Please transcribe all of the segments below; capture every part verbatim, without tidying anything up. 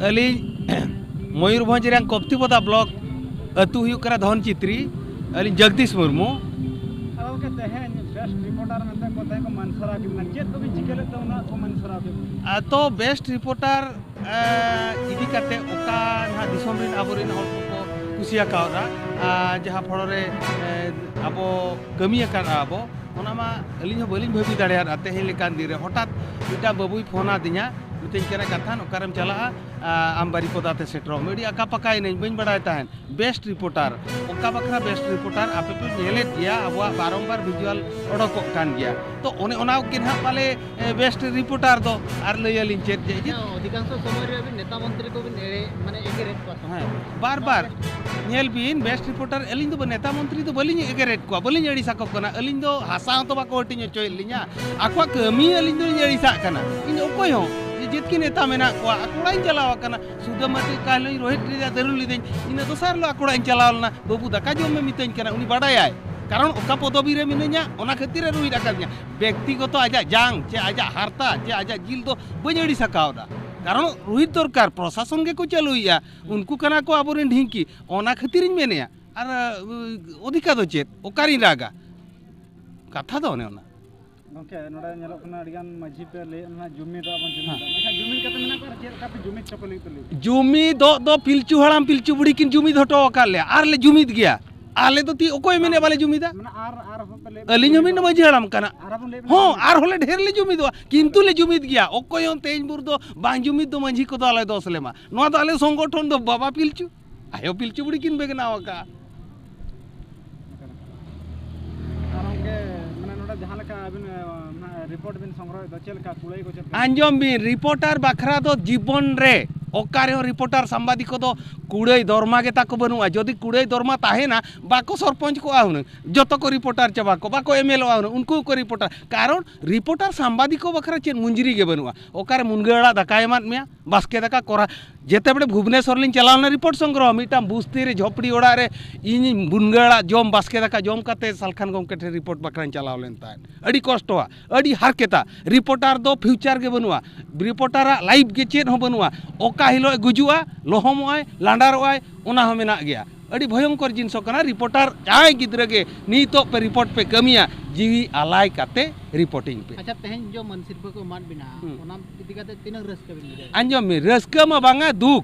ᱟᱹᱞᱤᱧ ᱢᱚᱭᱩᱨᱵᱷᱚᱸᱡᱽ ᱨᱮᱱ ᱠᱚᱯᱛᱤᱯᱚᱫᱟ ᱵᱞᱚᱠ ᱟᱹᱛᱩ ᱦᱩᱭᱩᱜ ᱠᱟᱱᱟ ᱫᱷᱚᱱ ᱪᱤᱛᱨᱤ᱾ ᱟᱹᱞᱤᱧ ᱡᱚᱜᱽᱫᱤᱥ ᱢᱩᱨᱢᱩ᱾ ᱟᱫᱚ ᱜᱚᱢᱠᱮ, ᱛᱮᱦᱮᱧ ᱵᱮᱥᱴ ᱨᱤᱯᱳᱨᱴᱟᱨ ᱢᱮᱱᱛᱮ ᱠᱚ ᱛᱮᱦᱮᱧ ᱠᱚ ᱢᱟᱱ ᱥᱟᱨᱦᱟᱣ ᱠᱮᱫ ᱵᱮᱱᱟ, ᱪᱮᱫ ᱠᱚᱵᱤᱱ ᱪᱤᱠᱟᱹ ᱞᱮᱫ ᱛᱮ ᱩᱱᱟᱹᱜ ᱠᱚ ᱢᱟᱱ ᱥᱟᱨᱦᱟᱣ ᱠᱮᱫ ᱵᱮᱱᱟ? ᱟᱫᱚ ᱵᱮᱥᱴ ᱨᱤᱯᱳᱨᱴᱟᱨ ᱤᱫᱤ ᱠᱟᱛᱮ ᱚᱠᱟ ᱱᱟᱦᱟᱜ ᱫᱤᱥᱚᱢ ᱨᱮᱱ ᱟᱵᱚᱨᱮᱱ ᱦᱚᱲ ᱠᱚᱠᱚ ᱠᱩᱥᱤᱭᱟᱠᱟᱣᱫᱟ, ᱟᱨ ᱡᱟᱦᱟᱸ ᱯᱷᱚᱲᱚ ᱨᱮ ᱟᱵᱚ ᱠᱟᱹᱢᱤ ᱟᱠᱟᱫᱼᱟ ᱵᱚ, ᱚᱱᱟ ᱢᱟ ᱟᱹᱞᱤᱧ ᱦᱚᱸ ᱵᱟᱹᱞᱤᱧ ᱵᱷᱟᱹᱵᱤ ᱫᱟᱲᱮᱭᱟᱫᱼᱟ᱾ ᱛᱮᱦᱮᱧ ᱞᱮᱠᱟᱱ ᱫᱤᱱ ᱨᱮ ᱦᱚᱴᱟᱛ ᱢᱤᱫᱴᱟᱝ ᱵᱟᱹᱵᱩᱭ ᱯᱷᱳᱱ ᱟᱹᱫᱤᱧᱟ, ᱢᱤᱛᱟᱹᱧ ᱠᱟᱱᱟ, "ᱠᱟᱛᱷᱟᱱ, ᱚᱠᱟᱨᱮᱢ ᱪᱟᱞᱟᱜᱼᱟ? ᱟᱢ ᱵᱟᱨᱤᱯᱚᱫᱟ ᱛᱮ ᱥᱮᱴᱮᱨᱚᱜ ᱢᱮ, ᱟᱹᱰᱤ ᱟᱠᱟ ᱯᱟᱠᱟᱭᱮᱱᱟᱹᱧ, ᱵᱟᱹᱧ ᱵᱟᱲᱟᱭ ᱛᱟᱦᱮᱸᱫ᱾" ᱵᱮᱥᱴ ᱨᱤᱯᱳᱨᱴᱟᱨ, ᱚᱠᱟ ᱵᱟᱠᱷᱨᱟ ᱵᱮᱥᱴ ᱨᱤᱯᱳᱨᱴᱟᱨ ᱟᱯᱮ ᱯᱮ ᱧᱮᱞᱮᱫ ᱜᱮᱭᱟ, ᱟᱵᱚᱣᱟᱜ ᱵᱟᱨᱚᱢᱵᱟᱨ ᱵᱷᱤᱡᱩᱣᱟᱞ ᱚᱰᱚᱠᱚᱜ ᱠᱟᱱ ᱜᱮᱭᱟ᱾ ᱛᱚ ᱚᱱᱮ ᱚᱱᱟ ᱜᱮ ᱱᱟᱦᱟᱜ ᱯᱟᱞᱮ ᱵᱮᱥᱴ ᱨᱤᱯᱳᱨᱴᱟᱨ ᱫᱚ᱾ ᱟᱨ ᱞᱟᱹᱭ ᱟᱹᱞᱤᱧ ᱪᱮᱫ ᱡᱮ ᱤᱭᱟᱹ ᱚᱫᱷᱤᱠᱟᱝᱥᱚ ᱥᱚᱢᱚᱭ ᱨᱮ ᱟᱹᱵᱤᱱ ᱱᱮᱛᱟ ᱢᱚᱱᱛᱨᱤ ᱠᱚᱵᱤᱱ ᱮᱲᱮ, ᱢᱟᱱᱮ ᱮᱜᱮᱨᱮᱫ ᱠᱚᱣᱟ ᱥᱮ? ᱦᱮᱸ, ᱵᱟᱨ ᱵᱟᱨ᱾ ᱧᱮᱞ ᱵᱤᱱ, ᱵᱮᱥᱴ ᱨᱤᱯᱳᱨᱴᱟᱨ, ᱟᱹᱞᱤᱧ ᱫᱚ ᱱᱮᱛᱟ ᱢᱚᱱᱛᱨᱤ ᱫᱚ ᱵᱟᱹᱞᱤᱧ ᱮᱜᱮᱨᱮᱫ ᱠᱚᱣᱟ, ᱵᱟᱹᱞᱤᱧ ᱟᱹᱲᱤᱥ ᱟᱠᱚ ᱠᱟᱱᱟ᱾ ᱟᱹᱞᱤᱧ ᱫᱚ ᱦᱟᱥᱟ ᱦᱚᱸᱛᱚ ᱵᱟᱠᱚ ᱦᱟᱹᱴᱤᱧ ᱦᱚᱪᱚᱭᱮᱫ ᱞᱤᱧᱟ, ᱟᱠᱚᱣᱟᱜ ᱠᱟᱹᱢᱤ ᱟᱹᱞᱤᱧ ᱫᱚᱞᱤᱧ ᱟᱹᱲᱤᱥᱟᱜ ᱠᱟᱱᱟ᱾ ᱤᱧ ᱫᱚ ᱚᱠᱚᱭ ᱦᱚᱸ ᱡᱮ ᱡᱮᱛᱠᱤ ᱱᱮᱛᱟ ᱢᱮᱱᱟᱜ ᱠᱚᱣᱟ, ᱟᱠᱚ ᱚᱲᱟᱜ ᱤᱧ ᱪᱟᱞᱟᱣ ᱟᱠᱟᱱᱟ᱾ ᱥᱩᱫᱟᱹ ᱢᱟᱨᱰᱤ ᱚᱠᱟ ᱦᱤᱞᱳᱜ ᱤᱧ ᱨᱳᱦᱮᱫ ᱨᱮᱭᱟᱜ ᱫᱟᱹᱨᱩ ᱞᱤᱫᱟᱹᱧ, ᱤᱱᱟᱹ ᱫᱚᱥᱟᱨ ᱦᱤᱞᱳᱜ ᱟᱠᱚ ᱚᱲᱟᱜ ᱤᱧ ᱪᱟᱞᱟᱣ ᱞᱮᱱᱟ᱾ "ᱵᱟᱹᱵᱩ, ᱫᱟᱠᱟ ᱡᱚᱢ ᱢᱮ" ᱢᱤᱛᱟᱹᱧ ᱠᱟᱱᱟ, ᱩᱱᱤ ᱵᱟᱰᱟᱭᱟᱭ, ᱠᱟᱨᱚᱱ ᱚᱠᱟ ᱯᱚᱫᱚᱵᱤ ᱨᱮ ᱢᱤᱱᱟᱹᱧᱟ, ᱚᱱᱟ ᱠᱷᱟᱹᱛᱤᱨ ᱮ ᱨᱩᱦᱤᱫ ᱟᱠᱟᱫᱤᱧᱟ᱾ ᱵᱮᱠᱛᱤᱜᱚᱛᱚ ᱟᱡᱟᱜ ᱡᱟᱝ ᱪᱮ ᱟᱡᱟᱜ ᱦᱟᱨᱛᱟ ᱪᱮ ᱟᱡᱟᱜ ᱡᱤᱞ ᱫᱚ ᱵᱟᱹᱧ ᱟᱹᱲᱤᱥ ᱟᱠᱟᱣᱫᱟ, ᱠᱟᱨᱚᱱ ᱨᱩᱦᱤᱫ ᱫᱚᱨᱠᱟᱨ, ᱯᱨᱚᱥᱟᱥᱚᱱ ᱜᱮᱠᱚ ᱪᱟᱹᱞᱩᱭᱮᱫᱼᱟ, ᱩᱱᱠᱩ ᱠᱟᱱᱟ ᱠᱚ ᱟᱵᱚᱨᱮᱱ ᱰᱷᱤᱝᱠᱤ, ᱚᱱᱟ ᱠᱷᱟᱹᱛᱤᱨᱤᱧ ᱢᱮᱱᱮᱫᱼᱟ᱾ ᱟᱨ ᱚᱫᱷᱤᱠᱟ ᱫᱚ ᱪᱮᱫ? ᱚᱠᱟᱨᱤᱧ ᱨᱟᱜᱟ? ᱠᱟᱛᱷᱟ ᱫᱚ ᱚᱱᱮ ᱚᱱᱟ᱾ ᱜᱚᱢᱠᱮ, ᱱᱚᱰᱮ ᱧᱮᱞᱚᱜ ᱠᱟᱱᱟ ᱟᱹᱰᱤᱜᱟᱱ ᱢᱟᱹᱡᱷᱤ ᱯᱮ ᱞᱟᱹᱭᱮᱫ ᱱᱟᱦᱟᱜ ᱡᱩᱢᱤᱫᱚᱜ ᱟᱵᱚᱱ, ᱡᱩᱢᱤᱫᱚᱜ᱾ ᱦᱮᱸ᱾ ᱢᱮᱱᱠᱷᱟᱱ ᱡᱩᱢᱤᱫ ᱠᱟᱛᱮ ᱢᱮᱱᱟᱜ ᱠᱚᱣᱟ, ᱪᱮᱫ ᱞᱮᱠᱟ ᱯᱮ ᱡᱩᱢᱤᱫ ᱪᱚ ᱠᱚ ᱞᱟᱹᱜᱤᱫ ᱯᱮ ᱞᱟᱹᱭ? ᱡᱩᱢᱤᱫᱚᱜ ᱫᱚ ᱯᱤᱞᱪᱩ ᱦᱟᱲᱟᱢ ᱯᱤᱞᱪᱩ ᱵᱩᱲᱦᱤ ᱠᱤᱱ ᱡᱩᱢᱤᱫ ᱦᱚᱴᱚ ᱟᱠᱟᱫ ᱞᱮᱭᱟ, ᱟᱨ ᱞᱮ ᱡᱩᱢᱤᱫ ᱜᱮᱭᱟ᱾ ᱟᱞᱮ ᱫᱚ ᱛᱤ ᱚᱠᱚᱭ ᱢᱮᱱᱮᱫ ᱵᱟᱞᱮ ᱡᱩᱢᱤᱫᱟ? ᱢᱟᱱᱮ ᱟᱨ, ᱟᱨᱦᱚᱸ ᱯᱮ ᱞᱟᱹᱭ, ᱟᱹᱞᱤᱧ ᱦᱚᱸ ᱢᱤᱫ ᱢᱟᱹᱡᱷᱤ ᱦᱟᱲᱟᱢ ᱠᱟᱱᱟ᱾ ᱟᱨᱦᱚᱸ ᱵᱚᱱ ᱞᱟᱹᱭ ᱦᱚᱸ, ᱟᱨᱦᱚᱸ ᱞᱮ ᱰᱷᱮᱨ ᱞᱮ ᱡᱩᱢᱤᱫᱚᱜᱼᱟ, ᱠᱤᱱᱛᱩ ᱞᱮ ᱡᱩᱢᱤᱫ ᱜᱮᱭᱟ᱾ ᱚᱠᱚᱭ ᱦᱚᱸ ᱛᱮᱦᱮᱧ ᱵᱷᱳᱨ ᱫᱚ ᱵᱟᱝ ᱡᱩᱢᱤᱫ ᱫᱚ ᱢᱟᱹᱡᱷᱤ ᱠᱚᱫᱚ ᱟᱞᱮ ᱫᱚᱥ ᱞᱮ ᱮᱢᱟ᱾ ᱱᱚᱣᱟ ᱫᱚ ᱟᱞᱮ ᱥᱚᱝᱜᱚᱴᱷᱚᱱ ᱫᱚ ᱵᱟᱵᱟ ᱯᱤᱞᱪᱩ, ᱟᱭᱳ ᱯᱤᱞᱪᱩ ᱵᱩᱲᱦᱤ ᱠᱤᱱ ᱵᱮᱱᱟᱣ ᱟᱠᱟᱫᱼᱟ᱾ ᱟᱨ ᱜᱚᱢᱠᱮ, ᱢᱟᱱᱮ ᱱᱚᱰᱮ ᱡᱟᱦᱟᱸ ᱞᱮᱠᱟ ᱟᱹᱵᱤᱱ, ᱮ, ᱚᱱᱟ ᱨᱤᱯᱳᱨᱴ ᱵᱤᱱ ᱥᱚᱝᱜᱨᱚᱦᱚᱭᱮᱫ ᱫᱚ, ᱪᱮᱫ ᱞᱮᱠᱟ ᱠᱩᱲᱟᱹᱭ ᱠᱚ ᱪᱮᱫ ᱞᱮᱠᱟ? ᱟᱸᱡᱚᱢ ᱵᱤᱱ, ᱨᱤᱯᱳᱨᱴᱟᱨ ᱵᱟᱠᱷᱨᱟ ᱫᱚ ᱡᱤᱵᱚᱱ ᱨᱮ ᱚᱠᱟ ᱨᱮᱦᱚᱸ ᱨᱤᱯᱳᱨᱴᱟᱨ ᱥᱟᱢᱵᱟᱫᱤᱠ ᱠᱚᱫᱚ ᱠᱩᱲᱟᱹᱭ ᱫᱚᱨᱢᱟ ᱜᱮ ᱛᱟᱠᱚ ᱵᱟᱹᱱᱩᱜᱼᱟ᱾ ᱡᱩᱫᱤ ᱠᱩᱲᱟᱹᱭ ᱫᱚᱨᱢᱟ ᱛᱟᱦᱮᱱᱟ, ᱵᱟᱠᱚ ᱥᱚᱨᱯᱚᱧᱪ ᱠᱚᱜᱼᱟ ᱦᱩᱱᱟᱹᱝ, ᱡᱚᱛᱚ ᱠᱚ ᱨᱤᱯᱳᱨᱴᱟᱨ ᱪᱟᱵᱟ ᱠᱚᱜᱼᱟ, ᱵᱟᱠᱚ ᱮᱢᱮᱞᱚᱜᱼᱟ ᱦᱩᱱᱟᱹᱝ, ᱩᱱᱠᱩ ᱦᱚᱸᱠᱚ ᱨᱤᱯᱳᱨᱴᱟᱨ᱾ ᱠᱟᱨᱚᱱ ᱨᱤᱯᱳᱨᱴᱟᱨ ᱥᱟᱢᱵᱟᱫᱤᱠ ᱠᱚ ᱵᱟᱠᱷᱨᱟ ᱪᱮᱫ ᱢᱩᱸᱡᱽᱨᱤ ᱜᱮ ᱵᱟᱹᱱᱩᱜᱼᱟ᱾ ᱚᱠᱟᱨᱮ ᱢᱩᱱᱜᱟᱹ ᱟᱲᱟᱜ ᱫᱟᱠᱟᱭ ᱮᱢᱟᱫ ᱢᱮᱭᱟ, ᱵᱟᱥᱠᱮ ᱫᱟᱠᱟ ᱠᱚᱨᱟ ᱡᱮᱛᱮ ᱵᱮᱲᱮ ᱵᱷᱩᱵᱽᱱᱮᱥᱚᱨ ᱞᱤᱧ ᱪᱟᱞᱟᱣ ᱞᱮᱱᱟ ᱨᱤᱯᱳᱨᱴ ᱥᱚᱝᱜᱨᱚᱦᱚ, ᱢᱤᱫᱴᱟᱝ ᱵᱩᱥᱛᱤ ᱨᱮ ᱡᱷᱚᱯᱲᱤ ᱚᱲᱟᱜ ᱨᱮ ᱤᱧ ᱢᱩᱱᱜᱟᱹ ᱟᱲᱟᱜ ᱡᱚᱢ, ᱵᱟᱥᱠᱮ ᱫᱟᱠᱟ ᱡᱚᱢ ᱠᱟᱛᱮ ᱥᱟᱞᱠᱷᱟᱱ ᱜᱚᱢᱠᱮ ᱴᱷᱮᱱ ᱨᱤᱯᱳᱨᱴ ᱵᱟᱠᱷᱨᱟᱧ ᱪᱟᱞᱟᱣ ᱞᱮᱱ ᱛᱟᱦᱮᱸᱫ᱾ ᱟᱹᱰᱤ ᱠᱚᱥᱴᱚᱣᱟ, ᱟᱹᱰᱤ ᱦᱟᱨᱠᱮᱛᱟ᱾ ᱨᱤᱯᱳᱨᱴᱟᱨ ᱫᱚ ᱯᱷᱤᱭᱩᱪᱟᱨ ᱜᱮ ᱵᱟᱹᱱᱩᱜᱼᱟ, ᱨᱤᱯᱳᱨᱴᱟᱨᱟᱜ ᱞᱟᱭᱤᱯᱷ ᱜᱮ ᱪᱮᱫ ᱦᱚᱸ ᱵᱟᱹᱱᱩᱜᱼᱟ᱾ ᱚᱠᱟ ᱦᱤᱞᱳᱜ ᱮ ᱜᱩᱡᱩᱜᱼᱟ, ᱞᱚᱦᱚᱢᱚᱜᱼᱟᱭ, ᱞᱟᱸᱰᱟᱨᱚᱜᱼᱟᱭ, ᱚᱱᱟ ᱦᱚᱸ ᱢᱮᱱᱟᱜ ᱜᱮᱭᱟ᱾ ᱟᱹᱰᱤ ᱵᱷᱚᱭᱚᱝᱠᱚᱨ ᱡᱤᱱᱤᱥ ᱠᱟᱱᱟ᱾ ᱨᱤᱯᱳᱨᱴᱟᱨ ᱡᱟᱦᱟᱸᱭ ᱜᱤᱫᱽᱨᱟᱹ ᱜᱮ ᱱᱤᱛᱚᱜ ᱯᱮ ᱨᱤᱯᱳᱨᱴ ᱯᱮ ᱠᱟᱹᱢᱤᱭᱟ, ᱡᱤᱣᱤ ᱟᱞᱟᱭ ᱠᱟᱛᱮ ᱨᱤᱯᱳᱨᱴᱤᱝ ᱯᱮ᱾ ᱟᱪᱪᱷᱟ, ᱛᱮᱦᱮᱧ ᱡᱚ ᱢᱟᱹᱱ ᱥᱤᱨᱯᱟᱹ ᱠᱚ ᱮᱢᱟᱫ ᱵᱤᱱᱟ, ᱦᱩᱸ᱾ ᱚᱱᱟ ᱤᱫᱤ ᱠᱟᱛᱮ ᱛᱤᱱᱟᱹᱜ ᱨᱟᱹᱥᱠᱟᱹ ᱵᱤᱱ ᱵᱩᱡᱷᱟᱹᱣ? ᱟᱸᱡᱚᱢ ᱢᱮ, ᱨᱟᱹᱥᱠᱟᱹ ᱢᱟ ᱵᱟᱝᱟ, ᱫᱩᱠ᱾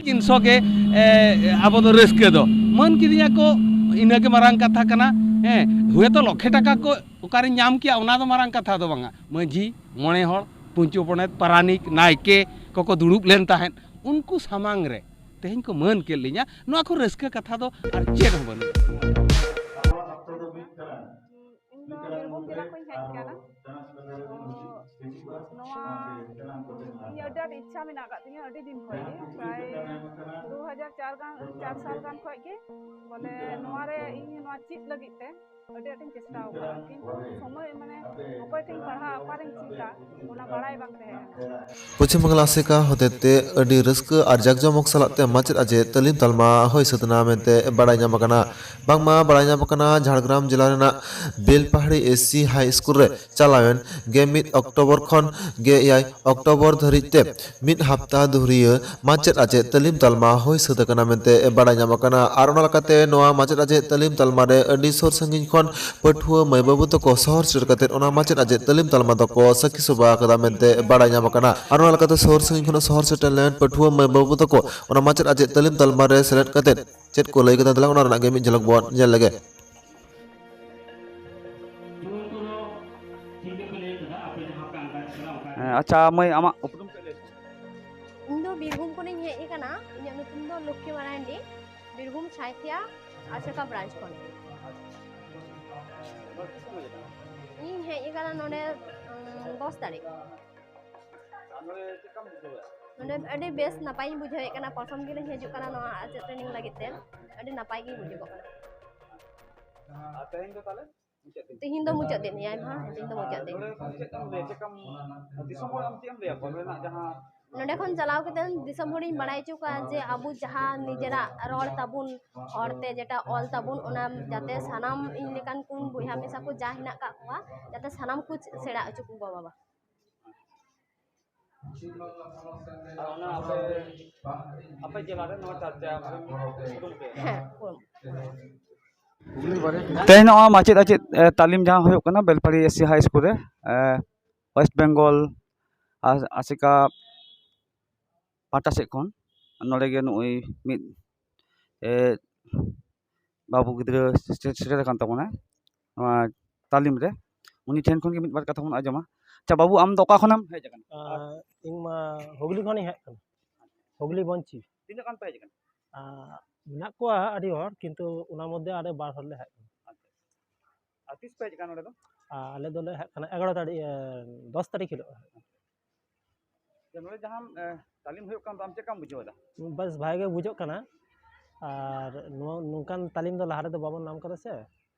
ᱡᱤᱱᱤᱥ ᱜᱮ, ᱮ, ᱟᱵᱚ ᱫᱚ ᱨᱟᱹᱥᱠᱟᱹ ᱫᱚ᱾ ᱢᱟᱹᱱ ᱠᱤᱫᱤᱧᱟ ᱠᱚ, ᱤᱱᱟᱹᱜᱮ ᱢᱟᱨᱟᱝ ᱠᱟᱛᱷᱟ ᱠᱟᱱᱟ᱾ ᱦᱮᱸ, ᱦᱩᱭᱛᱚ ᱞᱚᱠᱷᱮ ᱴᱟᱠᱟ ᱠᱚ ᱚᱠᱟᱨᱮᱧ ᱧᱟᱢ ᱠᱮᱭᱟ, ᱚᱱᱟ ᱫᱚ ᱢᱟᱨᱟᱝ ᱠᱟᱛᱷᱟ ᱫᱚ ᱵᱟᱝᱟ᱾ ᱢᱟᱹᱡᱷᱤ, ᱢᱚᱬᱮ ᱦᱚᱲ, ᱯᱩᱧᱪᱩ ᱯᱚᱱᱮᱛ, ᱯᱟᱨᱟᱱᱤᱠ, ᱱᱟᱭᱠᱮ ᱠᱚᱠᱚ ᱫᱩᱲᱩᱵ ᱞᱮᱱ ᱛᱟᱦᱮᱸᱫ, ᱩᱱᱠᱩ ᱥᱟᱢᱟᱝ ᱨᱮ ᱛᱮᱦᱮᱧ ᱠᱚ ᱢᱟᱹᱱ ᱠᱮᱫ ᱞᱤᱧᱟ, ᱱᱚᱣᱟ ᱠᱷᱚᱱ ᱨᱟᱹᱥᱠᱟᱹ ᱠᱟᱛᱷᱟ ᱫᱚ ᱟᱨ ᱪᱮᱫ ᱦᱚᱸ ᱵᱟᱹᱱᱩᱜᱼᱟ᱾ ᱤᱧ ᱫᱚ ᱵᱤᱨᱵᱷᱩᱢ ᱡᱮᱞᱟ ᱠᱷᱚᱱ ᱤᱧ ᱦᱮᱡ ᱟᱠᱟᱱᱟ᱾ ᱛᱚ, ᱱᱚᱣᱟ ᱤᱧ ᱟᱹᱰᱤ ᱟᱸᱴ ᱤᱪᱪᱷᱟ ᱢᱮᱱᱟᱜ ᱟᱠᱟᱫ ᱛᱤᱧᱟᱹ ᱟᱹᱰᱤ ᱫᱤᱱ ᱠᱷᱚᱱ ᱜᱮ, ᱯᱨᱟᱭ ᱫᱩ ᱦᱟᱡᱟᱨ ᱪᱟᱨ ᱜᱟᱱ, ᱪᱟᱨ ᱥᱟᱞ ᱜᱟᱱ ᱠᱷᱚᱱ ᱜᱮ, ᱵᱚᱞᱮ, ᱱᱚᱣᱟ ᱨᱮ ᱤᱧ ᱱᱚᱣᱟ ᱪᱮᱫ ᱞᱟᱹᱜᱤᱫ ᱛᱮ ᱟᱹᱰᱤ ᱟᱸᱴᱤᱧ ᱪᱮᱥᱴᱟ ᱟᱠᱟᱫᱟ, ᱠᱤᱱᱛᱩ ᱥᱚᱢᱚᱭ, ᱢᱟᱱᱮ, ᱚᱠᱚᱭ ᱴᱷᱮᱱ ᱯᱟᱲᱦᱟᱜ, ᱚᱠᱟᱨᱮᱧ ᱪᱮᱫᱟ, ᱚᱱᱟ ᱵᱟᱲᱟᱭ ᱵᱟᱝ ᱛᱟᱦᱮᱸ ᱠᱟᱱᱟ᱾ ᱯᱚᱪᱷᱤᱢ ᱵᱟᱝᱞᱟ ᱟᱥᱮᱠᱟ ᱦᱚᱛᱮᱛᱮ ᱟᱹᱰᱤ ᱨᱟᱹᱥᱠᱟᱹ ᱟᱨ ᱡᱟᱠᱡᱚᱢᱚᱠ ᱥᱟᱞᱟᱜ ᱛᱮ ᱢᱟᱪᱮᱫ ᱟᱪᱮᱫ ᱛᱟᱹᱞᱤᱢ ᱛᱟᱞᱢᱟ ᱦᱩᱭ ᱥᱟᱹᱛ ᱮᱱᱟ ᱢᱮᱱᱛᱮ ᱵᱟᱲᱟᱭ ᱧᱟᱢ ᱟᱠᱟᱱᱟ᱾ ᱵᱟᱝᱢᱟ ᱵᱟᱲᱟᱭ ᱧᱟᱢ ᱟᱠᱟᱱᱟ, ᱡᱷᱟᱲᱜᱨᱟᱢ ᱡᱮᱞᱟ ᱨᱮᱱᱟᱜ ᱵᱮᱞᱯᱟᱦᱟᱲᱤ ᱮᱥ ᱥᱤ ᱦᱟᱭ ᱥᱠᱩᱞ ᱨᱮ ᱪᱟᱞᱟᱣᱮᱱ ᱜᱮᱞ ᱢᱤᱫ ᱚᱠᱴᱳᱵᱚᱨ ᱠᱷᱚᱱ ᱜᱮᱞ ᱮᱭᱟᱭ ᱚᱠᱴᱳᱵᱚᱨ ᱫᱷᱟᱹᱨᱤᱡ ᱛᱮ ᱢᱤᱫ ᱦᱟᱯᱛᱟ ᱫᱷᱩᱨᱤᱭᱟᱹ ᱢᱟᱪᱮᱫ ᱟᱪᱮᱫ ᱛᱟᱹᱞᱤᱢ ᱛᱟᱞᱢᱟ ᱦᱩᱭ ᱥᱟᱹᱛ ᱟᱠᱟᱱᱟ ᱢᱮᱱᱛᱮ ᱵᱟᱲᱟᱭ ᱧᱟᱢ ᱟᱠᱟᱱᱟ᱾ ᱟᱨ ᱚᱱᱟ ᱞᱮᱠᱟᱛᱮ ᱱᱚᱣᱟ ᱢᱟᱪᱮᱫ ᱟᱪᱮᱫ ᱛᱟᱹᱞᱤᱢ ᱛᱟᱞᱢᱟ ᱨᱮ ᱟᱹᱰᱤ ᱥᱩᱨ ᱥᱟᱺᱜᱤᱧ ᱠᱷᱚᱱ ᱯᱟᱹᱴᱷᱩᱣᱟᱹ ᱢᱟᱹᱭ ᱵᱟᱹᱵᱩ ᱛᱟᱠᱚ ᱥᱚᱦᱚᱨ ᱥᱮᱴᱮᱨ ᱠᱟᱛᱮ ᱚᱱᱟ ᱢᱟᱪᱮᱫ ᱟᱪᱮᱫ ᱛᱟᱹᱞᱤᱢ ᱛᱟᱞᱢᱟ ᱫᱚᱠᱚ ᱥᱟᱹᱠᱷᱤ ᱥᱚᱵᱷᱟ ᱟᱠᱟᱫᱟ ᱢᱮᱱᱛᱮ ᱵᱟᱲᱟᱭ ᱧᱟᱢ ᱟᱠᱟᱱᱟ᱾ ᱟᱨ ᱚᱱᱟ ᱞᱮᱠᱟᱛᱮ ᱥᱚᱦᱚᱨ ᱥᱟᱺᱜᱤᱧ ᱠᱷᱚᱱ ᱥᱚᱦᱚᱨ ᱥᱮᱴᱮᱨ ᱞᱮᱱ ᱯᱟᱹᱴᱷᱩᱣᱟᱹ ᱢᱟᱹᱭ ᱵᱟᱹᱵᱩ ᱛᱟᱠᱚ ᱚᱱᱟ ᱢᱟᱪᱮᱫ ᱟᱪᱮᱫ ᱛᱟᱹᱞᱤᱢ ᱛᱟᱞᱢᱟ ᱨᱮ ᱥᱮᱞᱮᱫ ᱠᱟᱛᱮ ᱪᱮᱫ ᱠᱚ ᱞᱟᱹᱭ ᱠᱮᱫᱟ, ᱫᱮᱞᱟ ᱚᱱᱟ ᱨᱮᱱᱟᱜ ᱜᱮ ᱢᱤᱫ ᱡᱷᱟᱞᱚᱠ ᱵᱚᱱ ᱧᱮᱞ ᱞᱮᱜᱮ᱾ ᱦᱮᱸ, ᱟᱪᱪᱷᱟ ᱢᱟᱹᱭ, ᱟᱢᱟᱜ ᱩᱯᱨᱩᱢ ᱠᱟᱹᱡ ᱞᱟᱹᱭ ᱢᱮ᱾ ᱤᱧ ᱫᱚ ᱵᱤᱨᱵᱷᱩᱢ ᱠᱷᱚᱱᱤᱧ ᱦᱮᱡ ᱟᱠᱟᱱᱟ᱾ ᱤᱧᱟᱹᱜ ᱧᱩᱛᱩᱢ ᱫᱚ ᱞᱚᱠᱠᱷᱤ ᱢᱟᱨᱟᱱᱰᱤ, ᱵᱤᱨᱵᱷᱩᱢ ᱥᱟᱭᱛᱷᱤᱭᱟ ᱟᱥᱮᱠᱟ ᱵᱨᱟᱧᱪ ᱠᱷᱚᱱ᱾ ᱤᱧ ᱦᱮᱡ ᱟᱠᱟᱱᱟ ᱱᱚᱰᱮ, ᱩᱢ, ᱫᱚᱥ ᱛᱟᱹᱨᱤᱠᱷ᱾ ᱟᱨ ᱱᱚᱰᱮ ᱪᱮᱫ ᱞᱮᱠᱟᱢ ᱵᱩᱡᱷᱟᱹᱣᱮᱫᱼᱟ? ᱱᱚᱰᱮ ᱟᱹᱰᱤ ᱵᱮᱥ ᱱᱟᱯᱟᱭᱤᱧ ᱵᱩᱡᱷᱟᱹᱣᱮᱫ ᱠᱟᱱᱟ᱾ ᱯᱨᱚᱛᱷᱚᱢ ᱜᱮᱞᱤᱧ ᱦᱤᱡᱩᱜ ᱠᱟᱱᱟ ᱱᱚᱣᱟ ᱟᱨ ᱪᱮᱫ ᱴᱨᱮᱱᱤᱝ ᱞᱟᱹᱜᱤᱫ ᱛᱮ, ᱟᱹᱰᱤ ᱱᱟᱯᱟᱭ ᱜᱮ ᱵᱩᱡᱷᱟᱹᱜᱚᱜ ᱠᱟᱱᱟ᱾ ᱟᱨ ᱛᱮᱦᱮᱧ ᱫᱚ ᱛᱟᱦᱞᱮ ᱢᱩᱪᱟᱹᱫ ᱫᱤᱱ? ᱛᱤᱦᱤᱧ ᱫᱚ ᱢᱩᱪᱟᱹᱫ ᱫᱤᱱ, ᱮᱭᱟᱭ ᱢᱟᱦᱟ ᱛᱤᱦᱤᱧ ᱫᱚ ᱢᱩᱪᱟᱹᱫ ᱫᱤᱱ᱾ ᱱᱚᱰᱮ ᱠᱷᱚᱱ ᱪᱮᱫ ᱮᱢ ᱞᱟᱹᱭᱟ, ᱪᱮᱫ ᱞᱮᱠᱟᱢ, ᱫᱤᱥᱚᱢ ᱦᱚᱲ ᱟᱢ ᱪᱮᱫ ᱮᱢ ᱞᱟᱹᱭᱟ ᱵᱚᱞ ᱨᱮᱱᱟᱜ ᱡᱟᱦᱟᱸ ᱱᱚᱰᱮ ᱠᱷᱚᱱ ᱪᱟᱞᱟᱣ ᱠᱟᱛᱮ ᱫᱤᱥᱚᱢ ᱦᱚᱲᱤᱧ ᱵᱟᱲᱟᱭ ᱦᱚᱪᱚ ᱠᱚᱣᱟ ᱡᱮ ᱟᱵᱚ ᱡᱟᱦᱟᱸ ᱱᱤᱡᱮᱨᱟᱜ ᱨᱚᱲ ᱛᱟᱵᱚᱱ, ᱦᱚᱲᱛᱮ ᱡᱮᱴᱟ ᱚᱞ ᱛᱟᱵᱚᱱ, ᱚᱱᱟ ᱡᱟᱛᱮ ᱥᱟᱱᱟᱢ ᱤᱧ ᱞᱮᱠᱟᱱ ᱠᱚ ᱵᱚᱭᱦᱟ ᱢᱤᱥᱟ ᱠᱚ ᱡᱟ ᱦᱮᱱᱟᱜ ᱠᱟᱜ ᱠᱚᱣᱟ, ᱡᱟᱛᱮ ᱥᱟᱱᱟᱢ ᱠᱚ ᱥᱮᱬᱟ ᱦᱚᱪᱚ ᱠᱚ ᱜᱚ ᱵᱟᱵᱟ᱾ ᱟᱨ ᱚᱱᱟ ᱟᱯᱮ, ᱟᱯᱮ ᱡᱮᱞᱟ ᱨᱮ ᱱᱚᱣᱟ ᱪᱟᱨᱪᱟ ᱩᱨᱩᱢ ᱯᱮ᱾ ᱦᱮᱸ, ᱩᱨᱩᱢ᱾ ᱛᱮᱦᱮᱧ ᱱᱚᱣᱟ ᱢᱟᱪᱮᱫ ᱟᱪᱮᱫ ᱮ, ᱛᱟᱹᱞᱤᱢ ᱡᱟᱦᱟᱸ ᱦᱩᱭᱩᱜ ᱠᱟᱱᱟ ᱵᱮᱞᱯᱟᱦᱟᱲᱤ ᱮᱥ ᱥᱤ ᱦᱟᱭ ᱥᱠᱩᱞ ᱨᱮ, ᱮ, ᱳᱭᱮᱥᱴ ᱵᱮᱝᱜᱚᱞ ᱟ-, ᱟᱥᱮᱠᱟ ᱯᱟᱦᱴᱟ ᱥᱮᱫ ᱠᱷᱚᱱ ᱱᱚᱰᱮ ᱜᱮ ᱱᱩᱜᱼᱩᱭ ᱢᱤᱫ, ᱮ, ᱵᱟᱹᱵᱩ ᱜᱤᱫᱽᱨᱟᱹ ᱥᱮ-, ᱥᱮᱴᱮᱨ ᱟᱠᱟᱱ ᱛᱟᱵᱚᱱᱟᱭ ᱱᱚᱣᱟ ᱛᱟᱹᱞᱤᱢ ᱨᱮ᱾ ᱩᱱᱤ ᱴᱷᱮᱱ ᱠᱷᱚᱱ ᱜᱮ ᱢᱤᱫ ᱵᱟᱨ ᱠᱟᱛᱷᱟ ᱵᱚᱱ ᱟᱸᱡᱚᱢᱟ᱾ ᱟᱪᱪᱷᱟ ᱵᱟᱹᱵᱩ, ᱟᱢ ᱫᱚ ᱚᱠᱟ ᱠᱷᱚᱱᱮᱢ ᱦᱮᱡ ᱟᱠᱟᱱᱟ? ᱟᱨ ᱤᱧ ᱢᱟ ᱦᱩᱜᱽᱞᱤ ᱠᱷᱚᱱᱤᱧ ᱦᱮᱡ ᱟᱠᱟᱱᱟ, ᱦᱩᱜᱽᱞᱤ ᱵᱚᱧᱪᱤ᱾ ᱛᱤᱱᱟᱹᱜ ᱜᱟᱱ ᱯᱮ ᱦᱮᱡ ᱟᱠᱟᱱᱟ? ᱟᱨ ᱢᱮᱱᱟᱜ ᱠᱚᱣᱟ ᱟᱹᱰᱤ ᱦᱚᱲ, ᱠᱤᱱᱛᱩ ᱚᱱᱟ ᱢᱚᱫᱽᱫᱷᱮ ᱟᱞᱮ ᱵᱟᱨ ᱦᱚᱲ ᱞᱮ ᱦᱮᱡ ᱟᱠᱟᱱᱟ᱾ ᱟᱨ ᱛᱤᱥ ᱯᱮ ᱦᱮᱡ ᱟᱠᱟᱱᱟ ᱱᱚᱰᱮ ᱫᱚ? ᱟᱨ ᱟᱞᱮ ᱫᱚᱞᱮ ᱦᱮᱡ ᱟᱠᱟᱱᱟ ᱮᱜᱟᱨᱚ ᱛᱟᱹᱨᱤᱠᱷ, ᱮ, ᱫᱚᱥ ᱛᱟᱹᱨᱤᱠᱷ ᱦᱤᱞᱳᱜ᱾ ᱡᱮ ᱱᱚᱰᱮ ᱡᱟᱦᱟᱸ, ᱮ, ᱛᱟᱹᱞᱤᱢ ᱦᱩᱭᱩᱜ ᱠᱟᱱ ᱫᱚ, ᱟᱢ ᱪᱮᱫ ᱞᱮᱠᱟᱢ ᱵᱩᱡᱷᱟᱹᱣ ᱮᱫᱟ? ᱵᱮᱥ ᱵᱷᱟᱜᱮ ᱜᱮ ᱵᱩᱡᱷᱟᱹᱜ ᱠᱟᱱᱟ᱾ ᱟᱨ ᱱᱚᱣᱟ, ᱱᱚᱝᱠᱟᱱ ᱛᱟᱹᱞᱤᱢ ᱫᱚ ᱞᱟᱦᱟ ᱨᱮᱫᱚ ᱵᱟᱵᱚᱱ ᱧᱟᱢ ᱠᱟᱫᱟ ᱥᱮ᱾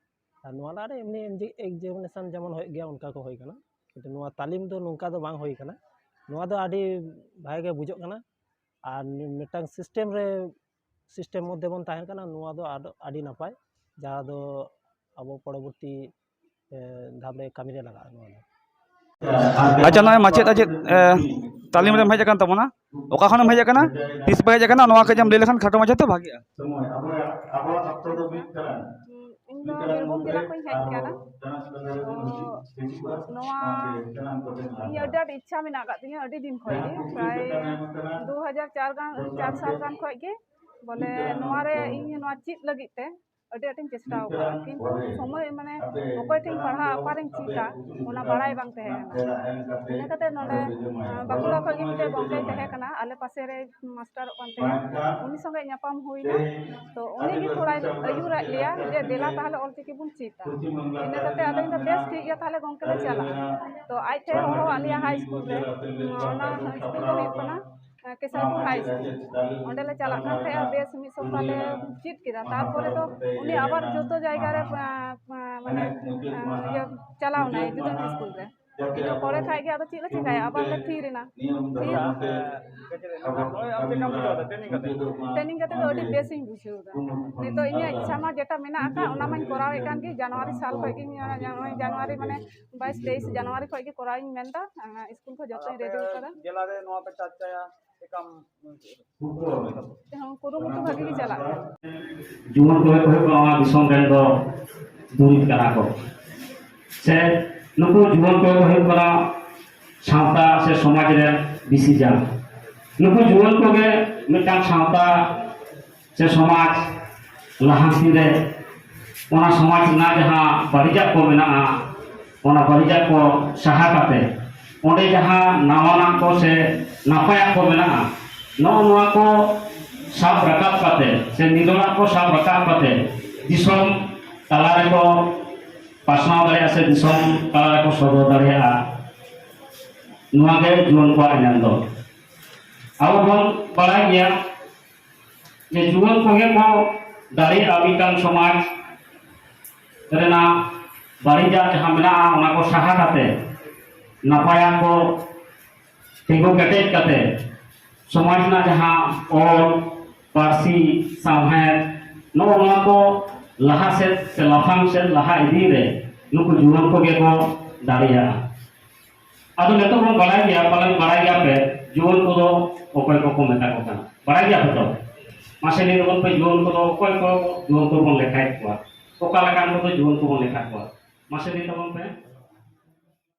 ᱟᱨ ᱱᱚᱣᱟ ᱞᱟᱦᱟ ᱨᱮ ᱮᱢᱱᱤ examination ᱡᱮᱢᱚᱱ ᱦᱩᱭᱩᱜ ᱜᱮᱭᱟ, ᱚᱱᱠᱟ ᱠᱚ ᱦᱩᱭ ᱠᱟᱱᱟ, ᱠᱤᱱᱛᱩ ᱱᱚᱣᱟ ᱛᱟᱹᱞᱤᱢ ᱫᱚ ᱱᱚᱝᱠᱟ ᱫᱚ ᱵᱟᱝ ᱦᱩᱭ ᱠᱟᱱᱟ᱾ ᱱᱚᱣᱟ ᱫᱚ ᱟᱹᱰᱤ ᱵᱷᱟᱜᱮ ᱜᱮ ᱵᱩᱡᱷᱟᱹᱜ ᱠᱟᱱᱟ᱾ ᱟᱨ ᱢᱤᱫᱴᱟᱝ system ᱨᱮ, system ᱢᱚᱫᱽᱫᱷᱮ ᱵᱚᱱ ᱛᱟᱦᱮᱱ ᱠᱟᱱᱟ, ᱱᱚᱣᱟ ᱫᱚ ᱟᱹᱰ-, ᱟᱹᱰᱤ ᱱᱟᱯᱟᱭ, ᱡᱟᱦᱟᱸ ᱫᱚ ᱟᱵᱚ ᱯᱚᱨᱚᱵᱚᱨᱛᱤ, ᱮ, ᱫᱷᱟᱯ ᱨᱮ ᱠᱟᱹᱢᱤ ᱨᱮ ᱞᱟᱜᱟᱜᱼᱟ ᱱᱚᱣᱟ ᱫᱚ᱾ ᱟᱪᱪᱷᱟ, ᱱᱚᱜᱼᱚᱭ ᱢᱟᱪᱮᱫ ᱟᱪᱮᱫ, ᱮ, ᱛᱟᱹᱞᱤᱢ ᱨᱮᱢ ᱦᱮᱡ ᱟᱠᱟᱱ ᱛᱟᱵᱚᱱᱟ, ᱚᱠᱟ ᱠᱷᱚᱱᱮᱢ ᱦᱮᱡ ᱟᱠᱟᱱᱟ, ᱛᱤᱥ ᱯᱮ ᱦᱮᱡ ᱟᱠᱟᱱᱟ, ᱱᱚᱣᱟ ᱠᱟᱹᱡ ᱮᱢ ᱞᱟᱹᱭ ᱞᱮᱠᱷᱟᱱ ᱠᱷᱟᱴᱚ ᱢᱟᱪᱷᱟᱛᱮ ᱵᱷᱟᱜᱤᱜᱼᱟ᱾ ᱤᱧ ᱫᱚ ᱵᱤᱨᱵᱷᱩᱢ ᱡᱮᱞᱟ ᱠᱷᱚᱱᱤᱧ ᱦᱮᱡ ᱟᱠᱟᱱᱟ᱾ ᱛᱚ ᱱᱚᱣᱟ ᱤᱧ ᱟᱹᱰᱤ ᱟᱸᱴ ᱤᱪᱪᱷᱟ ᱢᱮᱱᱟᱜ ᱟᱠᱟᱫ ᱛᱤᱧᱟᱹ ᱟᱹᱰᱤ ᱫᱤᱱ ᱠᱷᱚᱱ ᱜᱮ, ᱯᱨᱟᱭ ᱫᱩ ᱦᱟᱡᱟᱨ ᱪᱟᱨ ᱜᱟᱱ, ᱪᱟᱨ ᱥᱟᱞ ᱜᱟᱱ ᱠᱷᱚᱱ ᱜᱮ ᱵᱚᱞᱮ ᱱᱚᱣᱟ ᱨᱮ ᱤᱧ ᱱᱚᱣᱟ ᱪᱮᱫ ᱞᱟᱹᱜᱤᱫ ᱛᱮ ᱟᱹᱰᱤ ᱟᱸᱴᱤᱧ ᱪᱮᱥᱴᱟ ᱟᱠᱟᱫᱟ, ᱠᱤᱱᱛᱩ ᱥᱚᱢᱚᱭ ᱢᱟᱱᱮ ᱚᱠᱚᱭ ᱴᱷᱮᱱ ᱯᱟᱲᱦᱟᱜ, ᱚᱠᱟᱨᱮᱧ ᱪᱮᱫᱟ, ᱚᱱᱟ ᱵᱟᱲᱟᱭ ᱵᱟᱝ ᱛᱟᱦᱮᱸ ᱠᱟᱱᱟ᱾ ᱤᱱᱟᱹ ᱠᱟᱛᱮ ᱱᱚᱰᱮ ᱵᱟᱸᱠᱩᱲᱟ ᱠᱷᱚᱱ ᱜᱮ ᱢᱤᱫᱴᱮᱡ ᱜᱚᱢᱠᱮᱭ ᱛᱟᱦᱮᱸ ᱠᱟᱱᱟ, ᱟᱞᱮ ᱯᱟᱥᱮ ᱨᱮ ᱢᱟᱥᱴᱟᱨᱚᱜ ᱠᱟᱱ ᱛᱟᱦᱮᱸᱫ, ᱩᱱᱤ ᱥᱚᱸᱜᱮ ᱧᱟᱯᱟᱢ ᱦᱩᱭᱱᱟ᱾ ᱛᱚ ᱩᱱᱤ ᱜᱮ ᱛᱷᱚᱲᱟᱭ ᱟᱹᱭᱩᱨᱟᱫ ᱞᱮᱭᱟ ᱡᱮ ᱫᱮᱞᱟ ᱛᱟᱦᱞᱮ ᱚᱞᱪᱤᱠᱤ ᱵᱚᱱ ᱪᱮᱫᱟ᱾ ᱤᱱᱟᱹ ᱠᱟᱛᱮ ᱟᱫᱚᱧ ᱫᱚ ᱵᱮᱥ ᱴᱷᱤᱠ ᱜᱮᱭᱟ, ᱛᱟᱦᱞᱮ ᱜᱚᱢᱠᱮ ᱞᱮ ᱪᱟᱞᱟᱜᱼᱟ᱾ ᱛᱚ ᱟᱡ ᱴᱷᱮᱡ ᱦᱚᱦᱚ ᱟᱫ ᱞᱮᱭᱟ ᱦᱟᱭ ᱥᱠᱩᱞ ᱨᱮ, ᱚᱱᱟ ᱥᱠᱩᱞ ᱫᱚ ᱦᱩᱭᱩᱜ ᱠᱟᱱᱟ ᱠᱮᱥᱟᱨᱯᱩᱨ ᱦᱟᱭ ᱥᱠᱩᱞ᱾ ᱚᱸᱰᱮ ᱞᱮ ᱪᱟᱞᱟᱜ ᱠᱟᱱ ᱛᱟᱦᱮᱸᱜᱼᱟ, ᱵᱮᱥ ᱢᱤᱫ ᱥᱚᱯᱛᱟ ᱞᱮ ᱪᱮᱫ ᱠᱮᱫᱟ᱾ ᱛᱟᱨᱯᱚᱨᱮ ᱫᱚ ᱩᱱᱤ ᱟᱵᱟᱨ ᱡᱚᱛᱚ ᱡᱟᱭᱜᱟ ᱨᱮ, ᱟᱸ, ᱢᱟᱱᱮ, ᱟᱸ, ᱤᱭᱟᱹ, ᱪᱟᱞᱟᱣ ᱮᱱᱟᱭ ᱡᱩᱫᱟᱹ ᱥᱠᱩᱞ ᱨᱮ᱾ ᱤᱱᱟᱹ ᱯᱚᱨᱮ ᱠᱷᱟᱡ ᱜᱮ ᱟᱫᱚ ᱪᱮᱫ ᱞᱮ ᱪᱤᱠᱟᱹᱭᱟ, ᱟᱵᱟᱨ ᱞᱮ ᱛᱷᱤᱨ ᱮᱱᱟ᱾ ᱛᱷᱤᱨ ᱱᱚᱜᱼᱚᱭ ᱟᱢ ᱪᱮᱫ ᱞᱮᱠᱟᱢ ᱵᱩᱡᱷᱟᱹᱣ ᱮᱫᱟ ᱴᱨᱮᱱᱤᱝ ᱠᱟᱛᱮ? ᱴᱨᱮᱱᱤᱝ ᱠᱟᱛᱮ ᱫᱚ ᱟᱹᱰᱤ ᱵᱮᱥ ᱤᱧ ᱵᱩᱡᱷᱟᱹᱣ ᱮᱫᱟ᱾ ᱱᱤᱛᱚᱜ ᱤᱧᱟᱹᱜ ᱤᱪᱪᱷᱟ ᱢᱟ ᱡᱮᱴᱟ ᱢᱮᱱᱟᱜ ᱟᱠᱟᱫ, ᱚᱱᱟ ᱢᱟᱧ ᱠᱚᱨᱟᱣᱮᱫ ᱠᱟᱱ ᱜᱮ᱾ ᱡᱟᱱᱩᱣᱟᱨᱤ ᱥᱟᱞ ᱠᱷᱚᱡ ᱜᱮ, ᱱᱚᱜᱼᱚᱭ ᱡᱟᱱᱩᱣᱟᱨᱤ ᱢᱟᱱᱮ ᱵᱟᱭᱤᱥ ᱛᱮᱭᱤᱥ ᱡᱟᱱᱩᱣᱟᱨᱤ ᱠᱷᱚᱡ ᱜᱮ ᱠᱚᱨᱟᱣ ᱤᱧ ᱢᱮᱱᱫᱟ᱾ ᱟᱸ, ᱥᱠᱩᱞ ᱠᱚ ᱡᱚᱛᱚᱧ ᱟᱯᱮ ᱨᱮᱰᱤ ᱟᱠᱟᱫᱟ᱾ ᱡᱮᱞᱟ ᱨᱮ ᱱᱚᱣᱟ ᱯᱮ ᱪᱟᱨᱪᱟᱭᱟ, ᱪᱮᱫᱠᱟᱢ ᱦᱚᱸ, ᱠᱩᱨᱩᱢᱩᱴᱩ ᱵᱷᱟᱜᱤ ᱜᱮ ᱪᱟᱞᱟᱜ ᱠᱟᱱᱟ᱾ ᱡᱩᱣᱟᱹᱱ ᱠᱚᱜᱮ ᱠᱚ ᱦᱩᱭᱩᱜ ᱠᱟᱱᱟ ᱱᱚᱣᱟ ᱫᱤᱥᱚᱢ ᱨᱮᱱ ᱫᱚ ᱫᱩᱨᱤᱵᱽ ᱠᱟᱱᱟ ᱠᱚ᱾ ᱥᱮ ᱱᱩᱠᱩ ᱡᱩᱣᱟᱹᱱ ᱠᱚᱜᱮ ᱠᱚ ᱦᱩᱭᱩᱜ ᱠᱟᱱᱟ ᱥᱟᱶᱛᱟ ᱥᱮ ᱥᱚᱢᱟᱡᱽ ᱨᱮ ᱵᱤᱥᱤ ᱡᱟᱝ᱾ ᱱᱩᱠᱩ ᱡᱩᱣᱟᱹᱱ ᱠᱚᱜᱮ ᱢᱤᱫᱴᱟᱝ ᱥᱟᱶᱛᱟ ᱥᱮ ᱥᱚᱢᱟᱡᱽ ᱞᱟᱦᱟᱱᱛᱤ ᱨᱮ, ᱚᱱᱟ ᱥᱚᱢᱟᱡᱽ ᱨᱮᱱᱟᱜ ᱡᱟᱦᱟᱸ ᱵᱟᱹᱲᱤᱡᱟᱜ ᱠᱚ ᱢᱮᱱᱟᱜᱼᱟ, ᱚᱱᱟ ᱵᱟᱹᱲᱤᱡᱟᱜ ᱠᱚ ᱥᱟᱦᱟ ᱠᱟᱛᱮ, ᱚᱸᱰᱮ ᱡᱟᱦᱟᱸ ᱱᱟᱣᱟᱱᱟᱜ ᱠᱚ ᱥᱮ ᱱᱟᱯᱟᱭᱟᱜ ᱠᱚ ᱢᱮᱱᱟᱜᱼᱟ, ᱱᱚᱜᱼᱚ ᱱᱚᱣᱟ ᱠᱚ ᱥᱟᱵ ᱨᱟᱠᱟᱵ ᱠᱟᱛᱮ ᱥᱮ ᱱᱤᱨᱚᱲᱟᱜ ᱠᱚ ᱥᱟᱵ ᱨᱟᱠᱟᱵ ᱠᱟᱛᱮ ᱫᱤᱥᱚᱢ ᱛᱟᱞᱟ ᱨᱮᱠᱚ ᱯᱟᱥᱱᱟᱣ ᱫᱟᱲᱮᱭᱟᱜᱼᱟ ᱥᱮ ᱫᱤᱥᱚᱢ ᱛᱟᱞᱟ ᱨᱮᱠᱚ ᱥᱚᱫᱚᱨ ᱫᱟᱲᱮᱭᱟᱜᱼᱟ᱾ ᱱᱚᱣᱟ ᱜᱮ ᱡᱩᱣᱟᱹᱱ ᱠᱚᱣᱟᱜ ᱮᱱᱮᱢ ᱫᱚ᱾ ᱟᱵᱚ ᱵᱚᱱ ᱵᱟᱲᱟᱭ ᱜᱮᱭᱟ ᱡᱮ ᱡᱩᱣᱟᱹᱱ ᱠᱚᱜᱮ ᱠᱚ ᱫᱟᱲᱮᱭᱟᱜᱼᱟ ᱢᱤᱫᱴᱟᱝ ᱥᱚᱢᱟᱡᱽ ᱨᱮᱱᱟᱜ ᱵᱟᱹᱲᱤᱡᱟᱜ ᱡᱟᱦᱟᱸ ᱢᱮᱱᱟᱜᱼᱟ, ᱚᱱᱟ ᱠᱚ ᱥᱟᱦᱟ ᱠᱟᱛᱮ ᱱᱟᱯᱟᱭᱟᱜ ᱠᱚ ᱛᱤᱸᱜᱩ ᱠᱮᱴᱮᱡ ᱠᱟᱛᱮ ᱥᱚᱢᱟᱡᱽ ᱨᱮᱱᱟᱜ ᱡᱟᱦᱟᱸ ᱚᱞ, ᱯᱟᱹᱨᱥᱤ, ᱥᱟᱶᱦᱮᱫ, ᱱᱚᱜᱼᱚ ᱱᱚᱣᱟ ᱠᱚ ᱞᱟᱦᱟ ᱥᱮᱫ ᱥᱮ ᱞᱟᱯᱷᱟᱝ ᱥᱮᱫ ᱞᱟᱦᱟ ᱤᱫᱤ ᱨᱮ ᱱᱩᱠᱩ ᱡᱩᱣᱟᱹᱱ ᱠᱚᱜᱮ ᱠᱚ ᱫᱟᱲᱮᱭᱟᱜᱼᱟ᱾ ᱟᱫᱚ ᱱᱤᱛᱚᱜ ᱵᱚᱱ ᱵᱟᱲᱟᱭ ᱜᱮᱭᱟ, ᱯᱟᱞᱮᱱ ᱵᱟᱲᱟᱭ ᱜᱮᱭᱟ ᱯᱮ, ᱡᱩᱣᱟᱹᱱ ᱠᱚᱫᱚ ᱚᱠᱚᱭ ᱠᱚᱠᱚ ᱢᱮᱛᱟ ᱠᱚ ᱠᱟᱱᱟ? ᱵᱟᱲᱟᱭ ᱜᱮᱭᱟ ᱯᱮ ᱛᱚ? ᱢᱟᱥᱮ ᱞᱟᱹᱭ ᱛᱟᱵᱚᱱ ᱯᱮ, ᱡᱩᱣᱟᱹᱱ ᱠᱚᱫᱚ ᱚᱠᱚᱭ ᱠᱚ ᱡᱩᱣᱟᱹᱱ ᱠᱚᱵᱚᱱ ᱞᱮᱠᱷᱟᱭᱮᱫ ᱠᱚᱣᱟ? ᱚᱠᱟ ᱞᱮᱠᱟᱱ ᱠᱚᱫᱚ ᱡᱩᱣᱟᱹᱱ ᱠᱚᱵᱚᱱ ᱞᱮᱠᱷᱟ ᱠᱚᱣᱟ? ᱢᱟᱥᱮ ᱞᱟᱹᱭ ᱛᱟᱵᱚᱱ ᱯᱮ᱾